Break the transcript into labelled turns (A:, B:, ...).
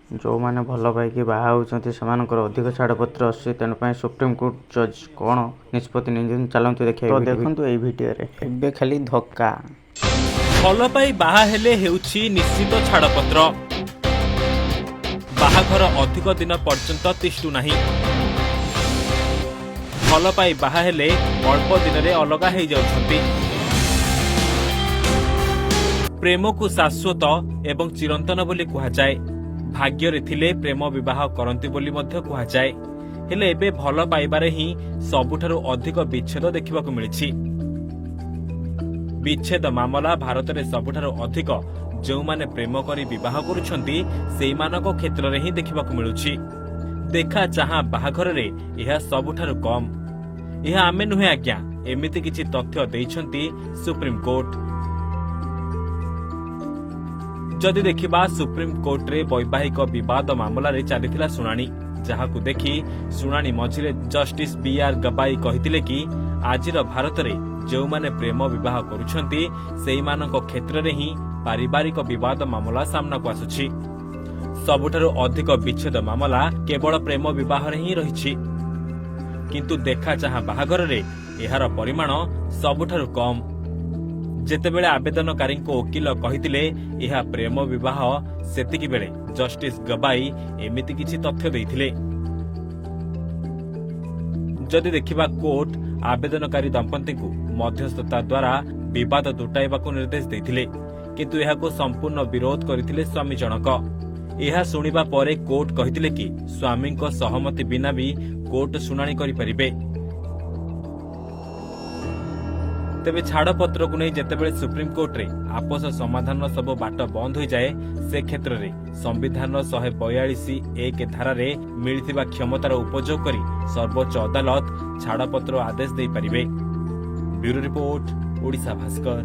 A: ଯେଉଁମାନେ ଭଲ ପାଇକି ବାହା ହେଉଛନ୍ତି, ସେମାନଙ୍କର ଅଧିକ ଛାଡ଼ପତ୍ର ଆସୁଛି। ତେଣୁ ପାଇଁ ସୁପ୍ରିମକୋର୍ଟ ଜଜ୍ କ'ଣ ନିଷ୍ପତ୍ତି ନେଇଛନ୍ତି, ଚାଲନ୍ତୁ ଦେଖିବା। ତ ଦେଖନ୍ତୁ ଏଇ ଭିଡ଼ିଓରେ ଏବେ ଖାଲି ଧକ୍କା।
B: ଭଲ ପାଇ ବାହା ହେଲେ ହେଉଛି ନିଶ୍ଚିତ ଛାଡ଼ପତ୍ର। ବାହାଘର ଅଧିକ ଦିନ ପର୍ଯ୍ୟନ୍ତ ତିଷ୍ଠୁ ନାହିଁ। ଭଲ ପାଇ ବାହା ହେଲେ ଅଳ୍ପ ଦିନରେ ଅଲଗା ହେଇଯାଉଛନ୍ତି। ପ୍ରେମକୁ ଶାଶ୍ୱତ ଏବଂ ଚିରନ୍ତନ ବୋଲି କୁହାଯାଏ। ଭାଗ୍ୟରେ ଥିଲେ ପ୍ରେମ ବିବାହ କରନ୍ତି ବୋଲି ମଧ୍ୟ କୁହାଯାଏ। ହେଲେ ଏବେ ଭଲ ପାଇବାରେ ହିଁ ସବୁଠାରୁ ଅଧିକ ବିଚ୍ଛେଦ ଦେଖିବାକୁ ମିଳିଛି। ବିଚ୍ଛେଦ ମାମଲା ଭାରତରେ ସବୁଠାରୁ ଅଧିକ ଯେଉଁମାନେ ପ୍ରେମ କରି ବିବାହ କରୁଛନ୍ତି, ସେଇମାନଙ୍କ କ୍ଷେତ୍ରରେ ହିଁ ଦେଖିବାକୁ ମିଳୁଛି। ଦେଖା ଚାହାଁ ବାହାଘରରେ ଏହା ସବୁଠାରୁ କମ୍। ଏହା ଆମେ ନୁହେଁ ଆଜ୍ଞା, ଏମିତି କିଛି ତଥ୍ୟ ଦେଇଛନ୍ତି ସୁପ୍ରିମକୋର୍ଟ। ଯଦି ଦେଖିବା, ସୁପ୍ରିମକୋର୍ଟରେ ବୈବାହିକ ବିବାଦ ମାମଲାରେ ଚାଲିଥିଲା ଶୁଣାଣି, ଯାହାକୁ ଦେଖି ଶୁଣାଣି ମଝିରେ ଜଷ୍ଟିସ ବି ଆର୍ ଗବାଇ କହିଥିଲେ କି ଆଜିର ଭାରତରେ ଯେଉଁମାନେ ପ୍ରେମ ବିବାହ କରୁଛନ୍ତି, ସେଇମାନଙ୍କ କ୍ଷେତ୍ରରେ ହିଁ ପାରିବାରିକ ବିବାଦ ମାମଲା ସାମ୍ନାକୁ ଆସୁଛି। ସବୁଠାରୁ ଅଧିକ ବିଚ୍ଛେଦ ମାମଲା କେବଳ ପ୍ରେମ ବିବାହରେ ହିଁ ରହିଛି, କିନ୍ତୁ ଦେଖା ଚାହାଁ ବାହାଘରରେ ଏହାର ପରିମାଣ ସବୁଠାରୁ କମ୍। ଯେତେବେଳେ ଆବେଦନକାରୀଙ୍କ ଓକିଲ କହିଥିଲେ ଏହା ପ୍ରେମ ବିବାହ, ସେତିକି ବେଳେ ଜଷ୍ଟିସ ଗବାଇ ଏମିତି କିଛି ତଥ୍ୟ ଦେଇଥିଲେ। ଯଦି ଦେଖିବା, କୋର୍ଟ ଆବେଦନକାରୀ ଦମ୍ପତିଙ୍କୁ ମଧ୍ୟସ୍ଥତା ଦ୍ୱାରା ବିବାଦ ତୁଟାଇବାକୁ ନିର୍ଦ୍ଦେଶ ଦେଇଥିଲେ, କିନ୍ତୁ ଏହାକୁ ସମ୍ପୂର୍ଣ୍ଣ ବିରୋଧ କରିଥିଲେ ସ୍ୱାମୀ ଜଣକ। ଏହା ଶୁଣିବା ପରେ କୋର୍ଟ କହିଥିଲେ କି ସ୍ୱାମୀଙ୍କ ସହମତି ବିନା ବି କୋର୍ଟ ଶୁଣାଣି କରିପାରିବେ। ତେବେ ଛାଡ଼ପତ୍ରକୁ ନେଇ ଯେତେବେଳେ ସୁପ୍ରିମକୋର୍ଟରେ ଆପୋଷ ସମାଧାନର ସବୁ ବାଟ ବନ୍ଦ ହୋଇଯାଏ, ସେ କ୍ଷେତ୍ରରେ ସମ୍ବିଧାନର 142(1) ଧାରାରେ ମିଳିଥିବା କ୍ଷମତାର ଉପଯୋଗ କରି ସର୍ବୋଚ୍ଚ ଅଦାଲତ ଛାଡ଼ପତ୍ର ଆଦେଶ ଦେଇପାରିବେ। Bureau report, Odisha Bhaskar.